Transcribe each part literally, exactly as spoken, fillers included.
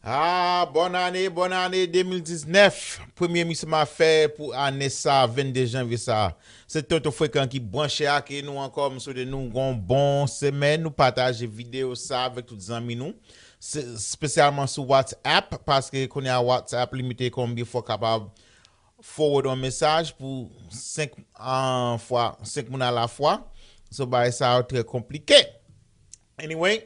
Ah, bòn ane, bòn ane de mil diznèf. Premye emisyon m ap fè pou ane sa, vennde janvye sa. Se Toto Frekan ki branche ak nou ankò. M swete nou gon bon semèn. Nou pataje videyo sa avèk tout zanmi nou. Se, espesyalman sou WhatsApp, paske kounye a WhatsApp li mete konbyen fwa w kapab forward yon mesaj pou senk, ah, fwa, senk moun alafwa. So, bagay sa yo trè konplike. Anyway,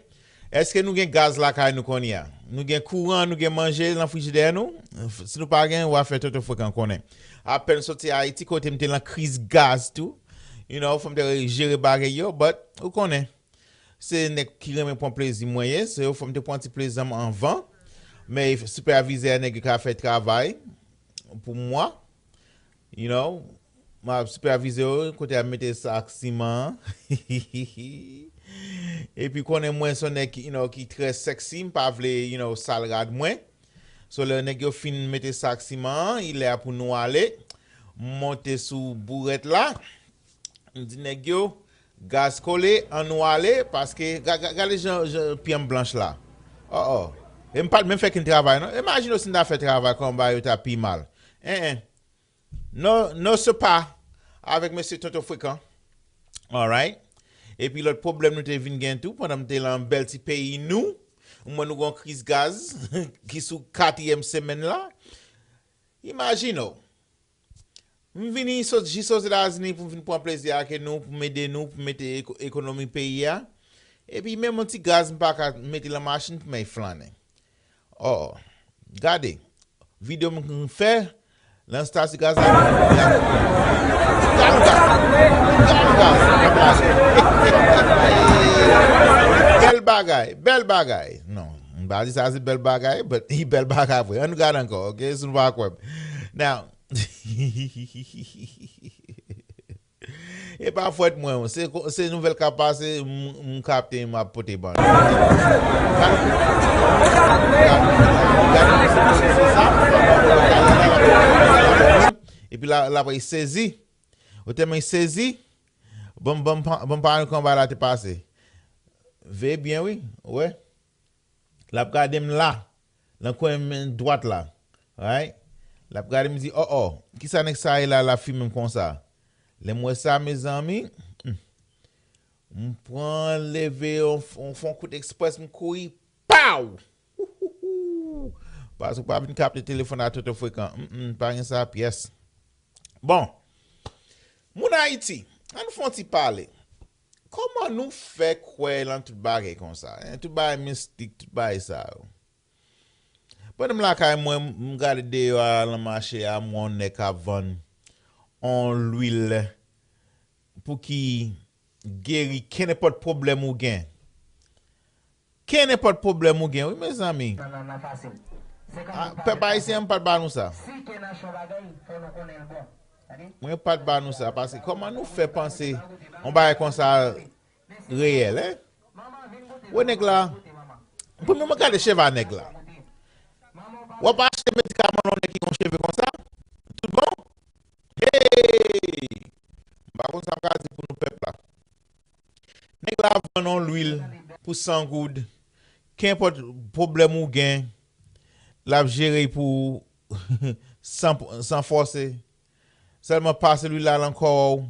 èske nou gen gaz lakay nou kounye a? Nou gen kouran, nou gen manje nan frijidè nou? Si nou pa gen, w a fè Toto Frekan konnen. Apèn soti Ayiti, kote m te lan kriz gaz tou. You know, fò m te jere bagay yo, but ou konnen. Se nèg ki renmen pran plezi mwen ye, so fò m te pran ti plezi m anvan. Men sipèvizè nèg yo ka fè travay pou mwen. You know, m ap sipèvize yo, kote y ap mete sak siman an. Epi konnen mwen se yon nèg ki, you know, ki trè sexy, m pa vle, you know, sal rad mwen. So lè nèg yo fin mete sak siman an, li lè a pou nou ale. M monte sou bourèt la. M di nèg yo, gaz kole, ann nou ale, paske ga- ga- gade jan, jan pye m blanch la. Oh, oh. E m pa t menm fè kenn travay, non. Imajine w si m ta fè travay kòman bagay yo ta pi mal. En, en. Non, non, se pa avèk mesye Toto Frekan. Alright. Epi lòt pwoblèm nou te vin gen tou, pandan m te lan bèl ti peyi nou, mwen nou gon kriz gaz ki sou katriyèm semèn la. Imajine w. M vini sot, jis Ozetazini pou m vin pran plezi ak nou, pou m ede nou, pou m mete eko- ekonomi peyi a. Epi menm yon ti gaz m pa ka mete lan machin pou m al flannen. Oh, gade, videyo m fè, lan estasyon gaz la, gade gaz, gade gaz, gade gaz. Bèl bagay, bèl bagay. Non, m pa di sa se bèl bagay, but li bèl bagay vre. Ann gade ankò, ok? Si nou pa kwè m. Now, e pa fòt mwen, se, se nouvèl k ap pase, m, m kapte, m ap pote ban nou. Epi la, la, li sezi. Ou tèlman sezi, bon, bon, bon, pa nou konba la te pase. Veye byen, wi, wè. L ap gade m la, nan kwen men dwat la. Right? L ap gade m di, oh, oh, kisa nèg sa ye la, l ap fimen m konsa? Lè m wè sa, mezanmi, hmm, m pran leve, on, on fè on kout eksprès, m kouri, pow! Paske w pa vin kapte telefòn a Toto Frekan. Mm, mm, pa gen sa pyès. Bon, moun Ayiti, ann fè on ti pale. Kòman nou fè kwè lan tout bagay konsa, en? Tout bagay mistik, tout bagay sa yo. Pandan m lakay mwen, m gade deyò a, lan mache a, m wè on nèg k ap vann on lwil pou ki geri kenenpòt pwoblèm ou gen. Kenenpòt pwoblèm ou gen, wi, mezanmi. Ah, pèp ayisyen, m pa t ba nou sa. Mwen pa t ba nou sa, paske kòman nou fè panse yon bagay konsa reyèl, en? Wè nèg la. Premye mwen gade cheve a nèg la. W ap achte medikaman nan yon nèg ki gen yon cheve konsa? Tout bon? Hey! M pa konn sa m ka di pou nou pèp la. Nèg la ap vann yon lwil pou san goud. Kenpòt pwoblèm ou gen, l ap jere pou ou san, san fòse. Sèlman pase lwil la lan kò w.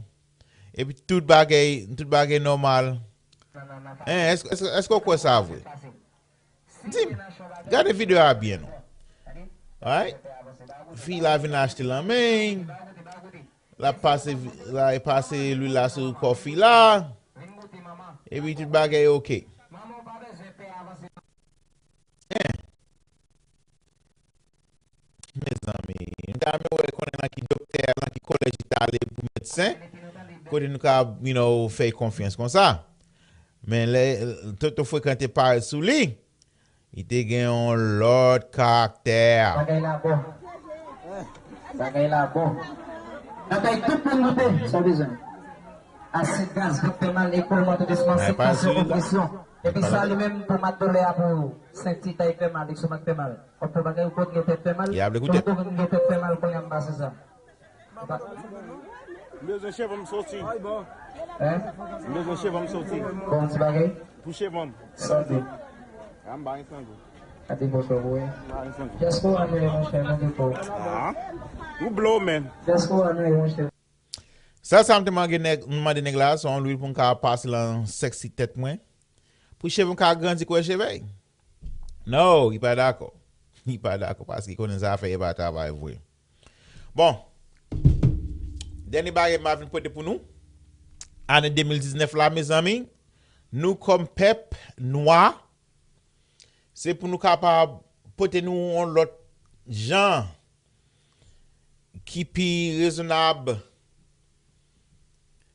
Epi tout bagay, tout bagay nòmal. En, èske, èske, èske w kwè sa vre? Di m, gade videyo a byen non. Alright? Fi la vin achte lan men, l ap pase, l ap pase lwil la sou kò fi la. Epi tout bagay oke. En. Mezanmi, m ta renmen wè konnen lan ki doktè, lan ki kolèj li t ale pou medsen, kote nou ka, you know, fè l konfyans konsa. Men lè Toto Frekan te parèt sou li, li te gen yon lòt karaktè. Bagay la bon. Bagay la bon. Bagay tout moun goute, sa w bezwen. Asid gaz, vant fè mal, ekoulman, tou dousman, sik, tansyon, konpresyon. Epi sa li menm pou mat doulè a pou senti tay fè mal, estomak fè mal. Kòm pou bagay ou konn gen tèt fè mal, y ap ekoute. Tout moun gen tèt fè mal kounye a m pase sa. M bezwen cheve m soti. Hein? M bezwen cheve m soti. Bon ti bagay. Pou cheve m. Santi. A m ba ensango. Gade foto pou wè. Dyaspora nou ye, monchè, mande pou. Ah, ou blow, man. Dyaspora nou ye, monchè. Sèl sa m te mande nèg, m mande nèg la, se yon lwil pou m ka pase lan sèksi tèt mwen. Pou cheve m ka grandi kwè cheve. No, li pa dakò. Li pa dakò paske konnen zafè yo pa travay vre. Bon, dènye bagay m a vin pote pou nou. Ane de mil diznèf la, mezanmi, nou kòm pèp nwa, se pou nou kapab pote nou yon lòt jan ki pi rezonab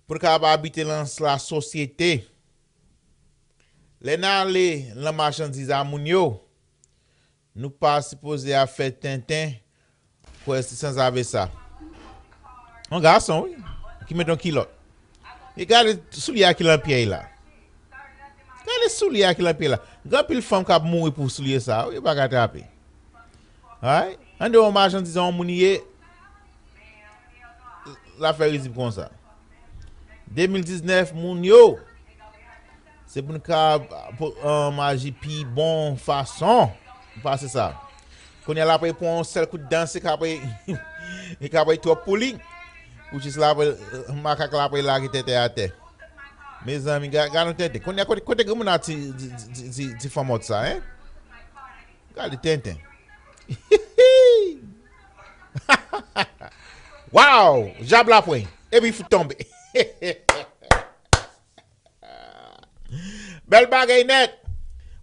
pou nou kapab abite lan la sosyete. Lè n ale lan machandiz a moun yo, nou pa sipoze ap fè tenten kwè se sanzave sa. Yon gason, wi, ki met yon kilòt. E gade soulye a ki lan pyè l la. Gade soulye a ki lan pyè l la. Gen anpil fanm k ap mouri pou soulye sa, wi, yo pa ka trape. Ay, anndan yon machandiz yon moun ye, l ap fè rizib konsa. De mil diznèf, moun yo, se pou n ka aji pi bon fason. Pase sa. Kounye a l ap pran yon sèl kout dan, se ka li ka twòp pou li. Pou jis la, makak la ap lage tenten atè. Mezanmi, gade yon tenten. Kounye a, kote granmoun a ti fanmòt sa, en? Gade tenten. Wow! Djab la pran. Epi fout tonbe. Bèl bagay nèt.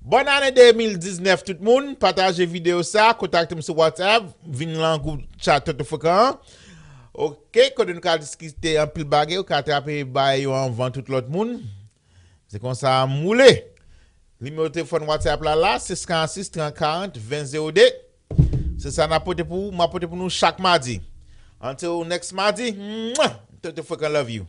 Bòn ane de mil diznèf tout moun. Pataje videyo sa, kontakte m sou WhatsApp, vin lan gwoup chat Tonton Frekan an. Oke, kote nou ka diskite anpil bagay, ou ka trape bagay yo anvan tout lòt moun. Se konsa m woule. Nimewo telefòn WhatsApp la la, sis karant sis, trant karant, ven zewo de. Se sa n ap pote pou ou, m ap pote pou nou chak madi. Until next madi, mwah, Tonton Frekan love you.